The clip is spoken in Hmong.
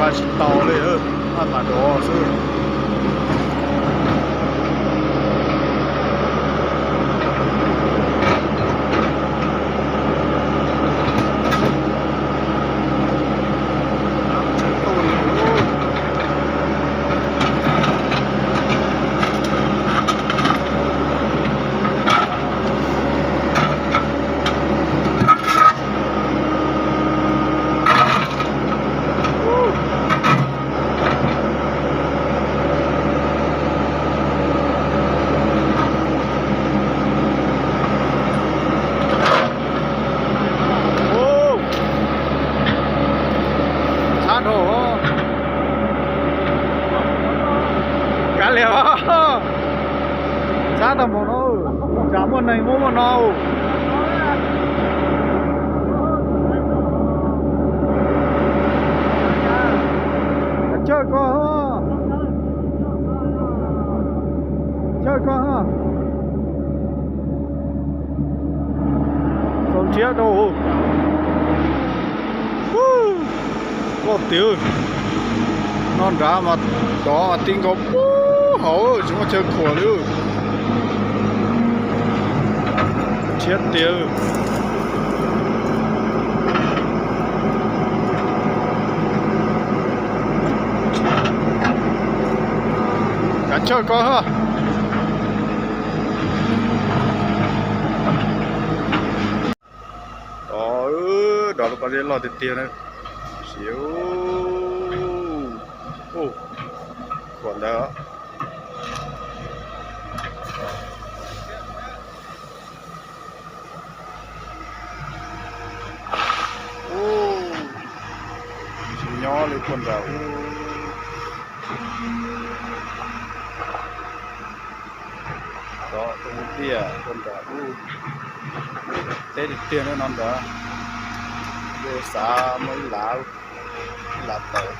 Tsis tau li, maj mam dov xwb. Txhab dhau. Kav liam, txhab tau mus no, tsam muaj neeg muaj muaj no. Chawj ko, chawj ko. Txaus nrhiav rau. Loj tiag. No nrad mas dov mas ti nkaus puag hauv, tsis muaj chaw khuam li. Nrhiav tiag. Kav chawj ko. Dov, dov lub pob zeb loj tiag tiag na. Siav. Ua, khuam ntawd. Ua, tsis nyob li puag nram ub. Dov tus tiaj puag nram ub. Teb tiag tiag no nrad. Xav muaj ib lav, ib lav tawm.